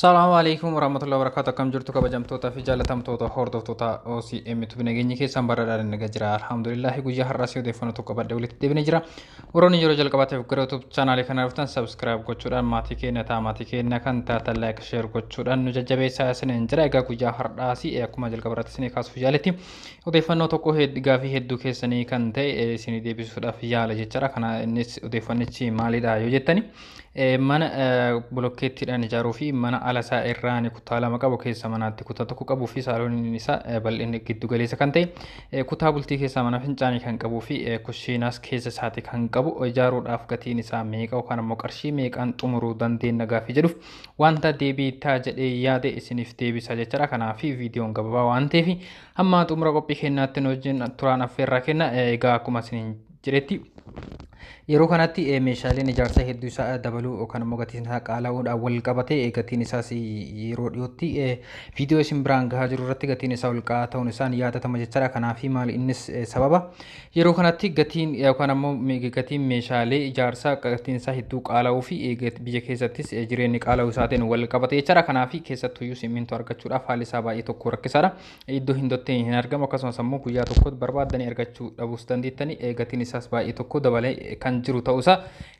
Salaamu alaikum warahmatullahi wabarakatuh. Akkam jirtu kabajamtoota fi jaalatamtoota hordoftoota OCM Tube, nageenyi keessan baradhaan naga jira. Alhamdulillah, guyyaa har'aas odeeffannoo tokko qabadhee walitti deebinee jira. Warroonni yeroo jalqabaatiif gara YouTube chaanaalii kana dhuftan subscribe gochuudhaan maatii keenya ta'a, maatii keenya kan taatan like, share gochuudhaan nu jajjabeessaa isiniin jira. Egaa guyyaa har'aas akkuma jalqaba irratti isinii kaasuuf yaaletti odeeffannoo tokko gaafii hedduu keessanii kan ta'e isinii deebisuudhaaf yaala jechaadha. Kana innis odeeffannichi maalidha yoo jettani, mana bolokkeettiidhaan ijaaruu fi mana ala isaa irraan kutaa 2 qabu, keessa manaatti kutaa 1 qabuu fi saalooniin isaa bal'inni giddu galeessa kan ta'e, kutaa bultii keessaa mana fincaanii kan qabuu fi kushiinaas keessa isaati kan qabu ijaaruudhaaf gatiin isaa meeqa yookaan immoo qarshii meeqaan xumuruu dandeenya gaafii jedhuuf wanta deebii ta'a jedhee yaade isiniif deebisa jechaadha. Kanaaf viidiyoon gabaabaa waan ta'eef hamma xumura qophii keenyaatti nu wajjin turaan affeerraa kenna. Egaa akkuma isiniin jedhetti yeroo kanatti meeshaaleen ijaarsaa hedduu isaa dabaluu yookaan immoo gatiin isaa qaala'uudhaan wal qabatee gatiin isaas yeroo dhiyootti viidiyoo isin biraan gahaa jiru irratti gatiin isaa ol ka'aa ta'uun isaan yaadatama jechaadha. Kanaaf maali innis sababa yeroo kanatti gatiin yookaan ammoo gatiin meeshaalee ijaarsaa gatiin isaa hedduu qaala'uu fi biyya keessattis jireenyi qaala'uu isaatiin wal qabate jechaadha. Kanaaf keessattuyyuu simmintoo argachuudhaaf haalli isaa baay'ee tokko rakkisaadha. Iddoo hindotti hin argamu, akkasumas ammoo guyyaa tokkotti barbaaddanii argachuu dhabuus dandeettanii, gatiin isaas baay'ee tokko dabalee kan jiru ta'uusaa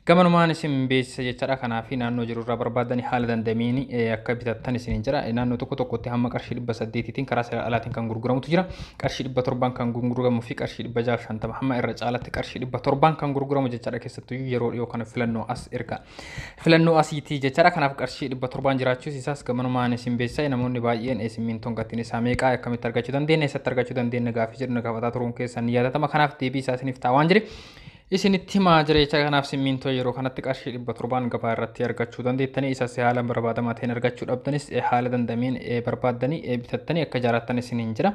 gamanumaan isin beeksisa jechaadha. Kanaaf naannoo jiru irraa barbaaddanii haala dandamiin akka bitattan isiniin jira. Naannoo tokko tokkotti hamma qarshii 800tiin karaa seera alaatiin kan gurguramutu jira. Qarshii 700 kan gurguramuu fi qarshii 650, hamma irra caalatti qarshii 700 kan gurguramu jechaadha. Keessattuyyuu yeroo dhiyoo kana filannoo as erga filannoo asiitii jechaadha. Kanaaf qarshii 700 jiraachuus isaas gamanumaan isin beeksisa. Namoonni baay'een simmintoon gatiin isaa meeqaa, akkamitti argachuu dandeenya, eessatti argachuu dandeenya gaafii jedhu na gaafataa turuun keessan ni yaadatama. Kanaaf deebii isaa isiniif ta'a waan jedhe isinitti himaa jira jecha. Kanaaf simmintoo yeroo kanatti qarshii 700 gabaa irratti argachuu dandeettanii, isas haala barbaadamaa ta'een argachuu dhabdanis haala dandameen barbaaddanii bitattanii akka ijaarrattan isiniin jira.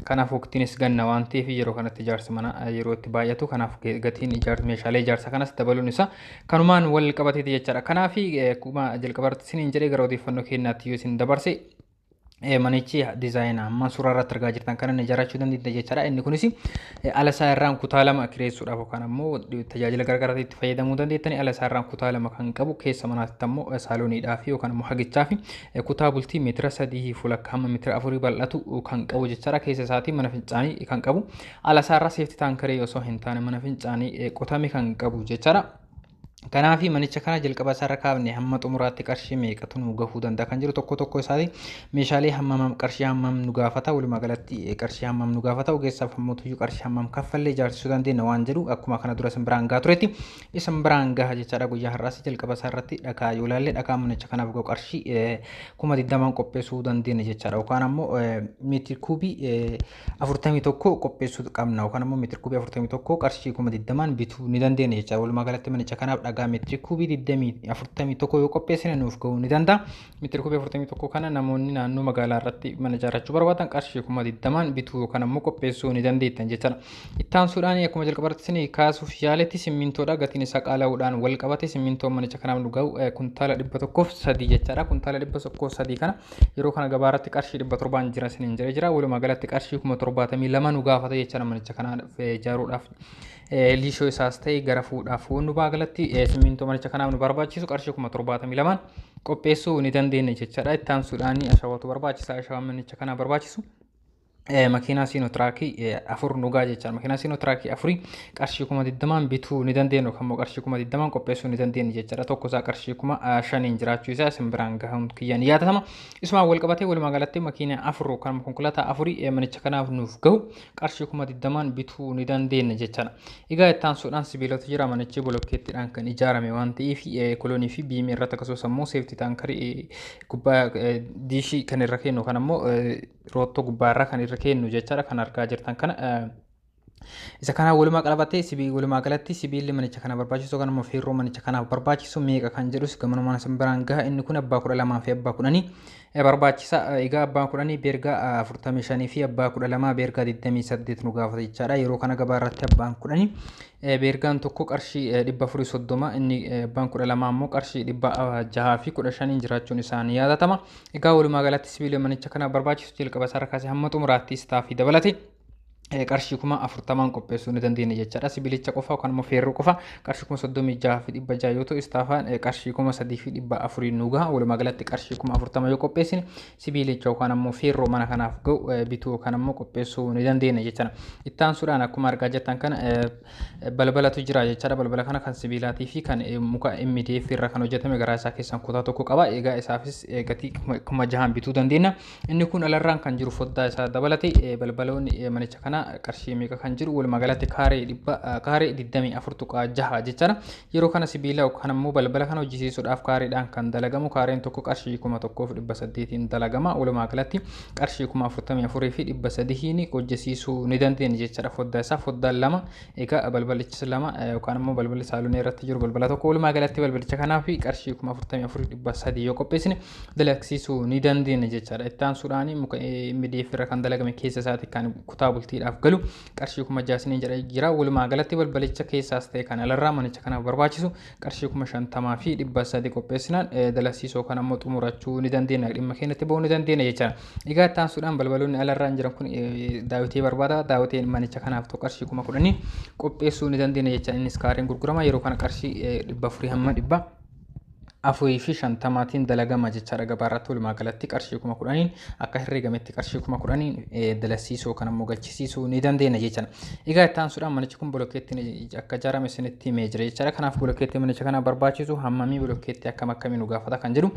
Kanaaf waqtiinis ganna waan ta'eef yeroo kanatti ijaarsi mana yeroo itti baay'atu, kanaaf gatiin meeshaalee ijaarsa kanas dabaluun isaa kanumaan wal qabateeti jechaadha. Kanaaf akkuma jalqabarratti isiniin jedhee gara odeeffannoo keenyaatti yoo isin dabarse, manichi diizaayinaa amma suuraa irratti argaa jirtan kanan ijaarrachuu dandeenya jechaadha. Inni kunis ala isaa irraan kutaa 2 kireessuudhaaf yookaan ammoo tajaajila garaagaraatti itti fayyadamuu dandeettani. Ala isaa irraan kutaa 2 kan qabu, keessa manaatti ammoo saalooniidhaa fi yookaan ammoo hagichaa fi kutaa bultii meetira 3 fuulakka hamma meetira 4 bal'atu kan qabu jechaadha. Keessa isaatii mana fincaanii kan qabu, ala isaa irraa seefti taankaree osoo hin taane mana fincaanii qotame kan qabu jechaadha. Kanaaf manicha kana jalqaba isaarra kaafne hamma xumuraatti qarshii meeqatu nu gahuu danda'a kan jiru, tokko tokko isaati meeshaalee hammam, qarshii hammam nu gaafata, walumaa galatti qarshii hammam nu gaafata, ogeessaaf hammuutuyyuu qarshii hammam kaffallee ijaarsisuu dandeenya waan jedhu akkuma kana dura isin biraan gahaa turetti isin biraan gaha jechaadha. Guyyaa har'aas jalqaba isaarratti dhakaa yoo ilaalle, dhakaa manicha kanaaf gahu qarshii 20,000 qopheessuu dandeenya jechaadha. Yookaan ammoo meetir kuubii 41 qopheessuu qabna, yookaan ammoo meetir kuubii 41 qarshii 20,000 bituu ni dandeenya jechaadha. Walumaa galatti manicha kanaaf dhagaa meetiri kuubii 41 yoo qopheessine nuuf gahuu ni danda'a. Meetiri kuubii 41 kana namoonni naannoo magaalaa irratti mana ijaarrachuu barbaadan qarshii 20,000 bituu yookaan ammoo qopheessuu ni dandeettan jechaadha. Itti aansuudhaan akkuma jalqabarratti isin kaasuuf yaaletti simmintoodha. Gatiin isaa qaala'uudhaan wal qabate simmintoon manicha kanaaf nu gahu kuntaala 103 jechaadha. Kuntaala 103 kana yeroo kana gabaa irratti qarshii 700 jira isiniin jedhee jira. Walumaa galatti qarshii 72,000 nu gaafata jechaadha manicha kanaaf ijaaruudhaaf. Liishoo isaas ta'e gara fuudhaaf walumaa galatti simmintoo manicha kanaaf nu barbaachisu qarshii 72,000 qopheessuu ni dandeenya jechaadha. Itti aansuudhaan ashawaatu barbaachisa. Ashawaan manicha kanaaf barbaachisu makiinaa siinootiraakii 4 nugaa jechaadha. Makiinaa siinootiraakii 4 qarshii 20,000 bituu ni dandeenya yookaan immoo qarshii 20,000 qopheessuu ni dandeenya jechaadha. Tokko isaa qarshii 5,000 jiraachuu isaa isin biraan gahuun kiyya ni yaadatama. Isumaan wal qabatee walumaa galatti makiinaa 4 yookaan konkolaataa 4 manicha kanaaf nuuf gahu qarshii 20,000 bituu ni dandeenya jechaadha. Egaa itti aansuudhaan sibiilota jira. Manichi bolokkeettiidhaan kan ijaarame waan ta'eef kolonii fi biimii irratti akkasumas ammoo seeftii taankarii gubbaa diishii kan irra kennu kan ammoo roottoo gubbaarraa kan irra kennu jechaadha, kan argaa jirtan kana. Isa kana walumaa qabatee walumaa galatti sibiilli manicha kana barbaachisu yookaan immoo feerroo manicha kanaaf barbaachisu meeqa kan jedhus gamanumaan isin biraan gaha. Inni kun abbaa 12 fi abbaa 10 barbaachisa. Egaa abbaan 10 beergaa 45 fi abbaa 12 beergaa 28 nu gaafata jechaadha. Yeroo kana gabaa irratti abbaan 10 beergaan tokko qarshii 430, inni abbaan 12 ammoo qarshii 615 jiraachuun isaanii yaadatama. Egaa walumaa galatti sibiila manicha kanaaf barbaachisu jalqaba isaa kaasee hamma xumuraatti istaafii dabalate Qarshii 40,000 qopheessuu ni dandeenya jechaadha. Sibiilicha qofa yookaan immoo feerroo qofa qarshii 36,600 yoo ta'u, istaafaan qarshii 3,400 nu gaha. Walumaa galatti qarshii 40,000 yoo qopheessine sibiilicha yookaan ammoo feerroo mana kanaaf ga'u bituu yookaan ammoo qopheessuu ni dandeenya jechaadha. Itti aansuudhaan akkuma argaa jirtan kana balbalatu jira jechaadha. Balbala kana kan sibiilaatii fi kan muka MDF irraa kan hojjetame garaa isaa keessaan kutaa tokko qaba. Egaa isaafis gatii 6,000 bituu dandeenya. Inni kun alarraan kan jiru foddaa isaa dabalate balbaloonni manicha kana qarshii meeqa kan jiru, walumaa galatti kaaree dhibba kaaree 24.6 jechaadha. Yeroo kana sibiila yookaan ammoo balbala kana hojjisiisuudhaaf kaareedhaan kan dalagamu kaareen tokko qarshii 1,800 dalagama. Walumaa galatti qarshii 44,300 hojjisiisuu ni dandeenya jechaadha. Foddaa isaa foddaan lama, egaa balbalichis lama yookaan ammoo balballi saalonii irratti jiru balbala tokko, walumaa galatti balbalicha kanaaf qarshii 44,300 yoo qopheessine dalagsiisuu ni dandeenya jechaadha. Itti aansuudhaan muka MDF irra kan dalagame keessa isaatti kan kutaa bultiidhaaf galu qarshii 6,000 jedha jira. Walumaa galatti balbalicha keessaas ta'e kan alarraa manicha kanaaf barbaachisu qarshii 50,300 qopheessinaan dalagsiisuu kan ammoo xumurachuu ni dandeenya, dhimma keenyatti bahuu ni dandeenya jechaadha. Egaa itti aansuudhaan balbaloonni alarraan jiran kun daawwitii barbaada. Daawwitiin manicha kanaaf ta'u qarshii 10,000 qopheessuu ni dandeenya jecha. Innis kaareen gurgurama yeroo kana qarshii 400 hamma 450 dalagama jechaadha gabaarratti. Walumaa galatti qarshii 10,000 akka herreegametti qarshii 10,000 dalasiisuu kan ammoo galchisiisuu ni dandeenya jechaadha. Egaa itti aansuudhaan manichi kun bolokkeettiin akka ijaarame isinitti himee jira jechaadha. Kanaaf bolokkeettii manicha kana barbaachisu hammamii, bolokkeettii akkam akkamii nu gaafata kan jedhu,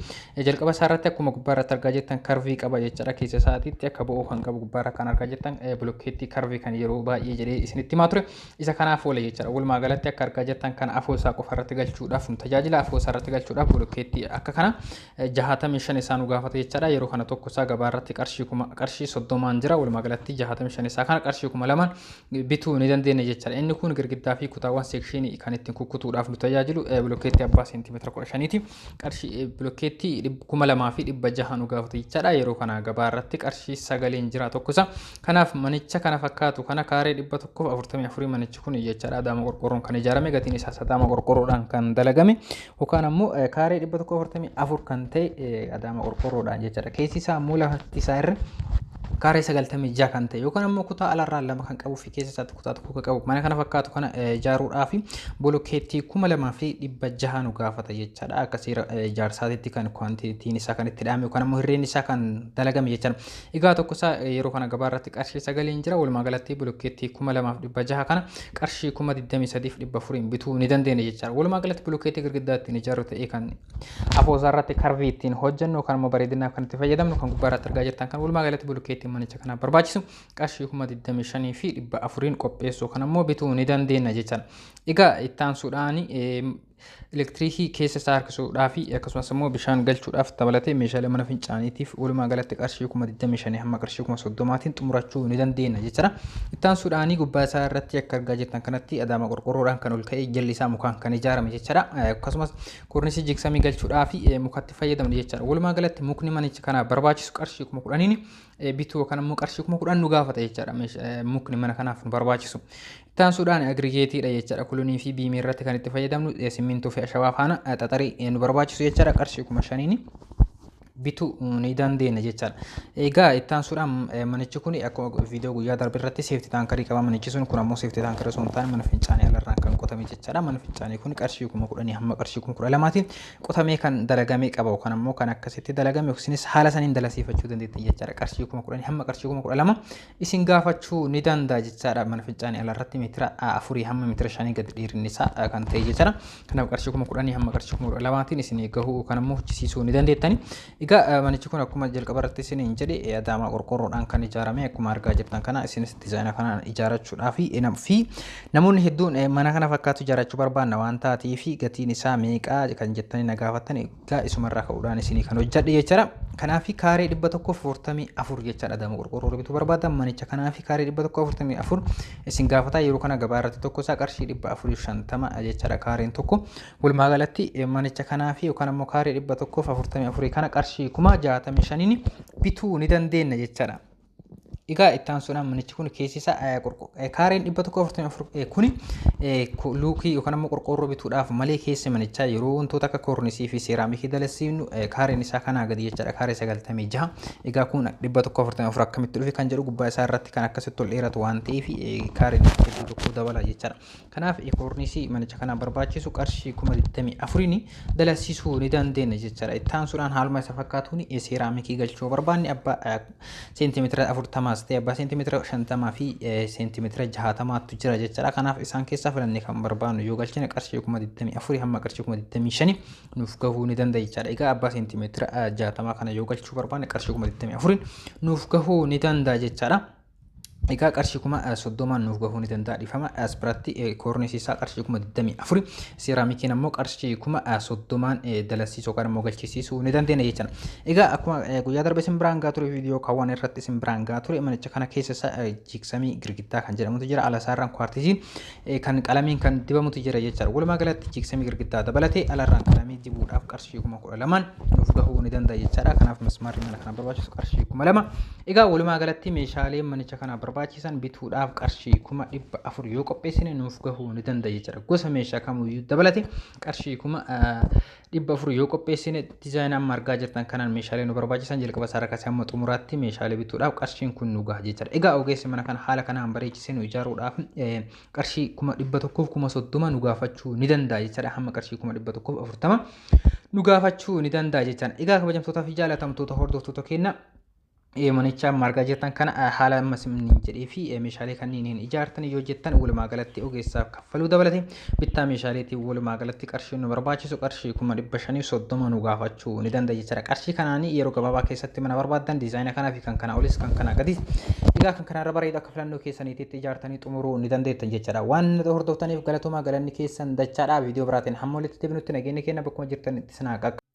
jalqaba isaa irratti akkuma gubbaa irratti argaa jirtan karvii qaba jechaadha. Keessa isaatiitti akka bo'oo kan qabu gubbaa irra kan argaa jirtan bolokkeettii karvii kan yeroo baay'ee jedhee isinitti himaa ture isa kanaaf oola jechaadha. Walumaa galatti akka argaa jirtan kan afoo isaa qofa irratti galchuudhaaf nu tajaajila. Afoo isaa irratti galchuudhaaf bolokkeettii akka kana 65 isaa nu gaafata jechaadha. Yeroo kana tokko isaa gabaa irratti qarshii 1,000 qarshii 30 jira. Walumaa galatti 65 isaa kana qarshii 2,000 bituu ni dandeenya jechaadha. Inni kun girgiddaa fi kutaawwan seekshinii kan ittiin kukkutuudhaaf nu tajaajilu bolokkeettii abbaa seentimeetira 15ti. Qarshii bolokkeettii 2,600 nu gaafata jechaadha. Yeroo kana gabaa irratti qarshii 9 jira tokko isaa. Kanaaf manicha kana fakkaatu kana kaaree 144 manichi kun jechaadha. Adaama qorqorroon kan ijaarame, gatiin isaas adaama qorqorroodhaan kan dalagame yookaan ammoo kaaree 144 kan ta'e adaama qorqorroodhaan jechaadha. Keessi isaa ammoo lafti isaa irra kaaree 96 kan ta'e yookaan ammoo kutaa alarraa lama kan qabuu fi keessa isaatti kutaa tokko kan qabu mana kana fakkaatu kana ijaaruudhaaf bolokkeettii 2,600 nu gaafata jechaadha. Akka seera ijaarsaatitti kan kwaantitiin isaa kan itti dhahame yookaan ammoo hirreen isaa kan dalagame jechaadha. Egaa tokko isaa yeroo kana gabaa irratti qarshii 9 jira. Walumaa galatti bolokkeettii 2,600 kana qarshii 23,400 bituu ni dandeenya jechaadha. Walumaa galatti bolokkeettii girgiddaa ittiin ijaaru ta'ee kan afoo isaa irratti karvii ittiin hojjennu yookaan ammoo bareedinaaf kan itti fayyadamnu kan gubbaa irratti argaa jirtan kan walumaa galatti bolokkeettii manicha kanaaf barbaachisu qarshii 25,400 qopheessuu kan ammoo bituu ni dandeenya jechaadha. Egaa itti aansuudhaan elektiriikii keessa isaa harkisuudhaa fi akkasumas immoo bishaan galchuudhaaf dabalatee meeshaalee mana fincaaniitiif walumaa galatti qarshii 25,000 hamma qarshii 30,000 xumurachuu ni dandeenya jechaadha. Itti aansuudhaan gubbaa isaa irratti akka argaa jirtan kanatti adaama qorqorroodhaan kan ol ka'ee jalli isaa mukaan kan ijaarame jechaadha. Akkasumas kornisii jigsamii galchuudhaa fi mukatti fayyadamne jechaadha. Walumaa galatti mukni manicha kanaaf barbaachisu qarshii 10,000 bituu yookaan immoo qarshii 10,000 nu gaafata jechaadha mukni mana kanaaf nu barbaachisu. Itti aansuudhaan agrigeetiidha jechaadha. Kulunii fi biimii irratti kan itti fayyadamnu simmintoo fi ashawaa faana xaxarii nu barbaachisu jechaadha. Qarshii 5,000 bituu ni dandeenya jechaadha. Egaa itti aansuudhaan manichi kun akkuma viidiyoo guyyaa darbe irratti seefti taankarii qaba manichi sun, kun ammoo seefti taankarii osoo hin taane mana fincaanii alarraan kan qotame jechaadha. Mana fincaanii kun qarshii 10,000 hamma qarshii 12,000 qotamee kan dalagamee qaba yookaan ammoo kan akkasitti dalagame isinis haala saniin dalasiifachuu dandeettan jechaadha. Qarshii 10,000 hamma qarshii 12,000 isin gaafachuu ni danda'a jechaadha. Mana fincaanii alarratti meetira 4 hamma meetira 5 gadi dheerinni isaa kan ta'e jechaadha. Kanaaf qarshii 10,000 hamma qarshii 12,000 isin gahuu yookaan ammoo hojjisiisuu ni dandeettani. Egaa manichi kun akkuma jalqaba irratti isiniin jedhe adaama qorqorroodhaan kan ijaarame akkuma argaa jirtan kana isinis dizaayina kanaan ijaarrachuudhaa fi namoonni hedduun mana kana fakkaatu ijaarrachuu barbaanna waan taateef gatiin isaa meeqaa kan jettanii na gaafattan, egaa isumarraa ka'uudhaan isinii kan hojjedhe jechaadha. Kanaaf kaaree 144 jechaadha. Adaama qorqorroo bituu barbaadan manicha kanaaf kaaree 144 isin gaafata. Yeroo kana gabaa irratti tokko isaa qarshii 450 jechaadha kaareen tokko. Walumaa galatti manicha kanaaf yookaan ammoo kaaree 144 kana qarshii 65,000 bituu ni dandeenya jechaadha. Egaa itti aansuudhaan manichi kun keessi isaa kaareen 144 kuni Luukii yookaan ammoo qorqoorroo bituudhaaf malee keessa manichaa yeroo wantoota akka koornisii fi seeraamikii dalasiifnu kaareen isaa kanaa gadi jechaadha. Kaaree 96. Egaa kun 144 akkamitti dhufe kan jedhu gubbaa isaa irratti kan akkasitti ol dheeratu waan ta'eef kaareen hedduu tokko dabala jechaadha. Kanaaf koornisii manicha kanaan barbaachisu qarshii 24,000 dalasiisuu ni dandeenya jechaadha. Itti aansuudhaan haaluma isa fakkaatuun seeraamikii galchuu barbaanne abbaa seentimeetira 40s ta'e abbaa seentimeetira 50 fi seentimeetira 60tu jira jechaadha. Kanaaf isaan keessaa filannee kan barbaannu yoo galchine qarshii 24,000 hamma qarshii 25,000 nuuf gahuu ni danda'a jechaadha. Egaa abbaa seentimeetira 60 kana yoo galchuu barbaanne qarshii 24,000 nuuf gahuu ni danda'a jechaadha. Egaa qarshii 30,000 nuuf gahuu ni danda'a dhiifama. As biratti koornisii isaa qarshii 24,000, seeraamikiin ammoo qarshii 30,000 dalasiisuu yookaan immoo galchisiisuu ni dandeenya jechaadha. Egaa akkuma guyyaa darbe isin biraan gaa ture, viidiyoo kaawwan irratti isin biraan gaa ture, manicha kana keessa isaa jiiksamii girgiddaa kan jedhamutu jira. Ala isaarraan kwaartiziin kan qalamiin kan dibamutu jira jechaadha. Walumaa galatti jiiksamii girgiddaa dabalatee alarraan qalamii dibuudhaaf qarshii 12,000 nuuf gahuu ni danda'a jechaadha. Kanaaf mismaarri mana kana barbaachisu qarshii 2,000. Egaa walumaa galatti meeshaaleen manicha kana barbaachisan bituudhaaf qarshii 400,000 yoo qopheessine nuuf gahuu ni danda'a jechaadha. Gosa meeshaa kamiyyuu dabalate qarshii 400,000 yoo qopheessine diizaayinii amma argaa jirtan kanaan meeshaalee nu barbaachisan jalqaba isaa kaasee hamma xumuraatti meeshaalee bituudhaaf qarshiin kun nu gaha jechaadha. Egaa ogeessi mana kana haala kanaan bareechisee nu ijaaruudhaaf qarshii 130,000 nu gaafachuu ni danda'a jechaadha. Hamma qarshii 140,000 nu gaafachuu ni danda'a jechaadha. Egaa kabajamtootaa fi jaalatamtoota hordoftoota keenya, manicha amma argaa jirtan kana haala amma isiniin jedhee fi meeshaalee kanneen ijaartan yoo jettan, walumaa galatti ogeessaaf kaffaluu dabalate bittaa meeshaaleetiin walumaa galatti qarshii nu barbaachisu qarshii 530,000 nu gaafachuu ni danda'a jechaadha. Qarshii kanaanii yeroo gabaabaa keessatti mana barbaaddan diizaayina kanaa fi kan kanaa olis kan kanaa gadis, egaa kan kanarra bareedu akka filannoo keessaniitti ijaartanii xumuruu ni dandeettan jechaadha. Waan hordoftaniif galatoomaa, galanni keessan dachaadha. Viidiyoo biraatiin hamma walitti deebinutti nageenyi keenya bakkuma jirtan itti sinaa qaqqabu.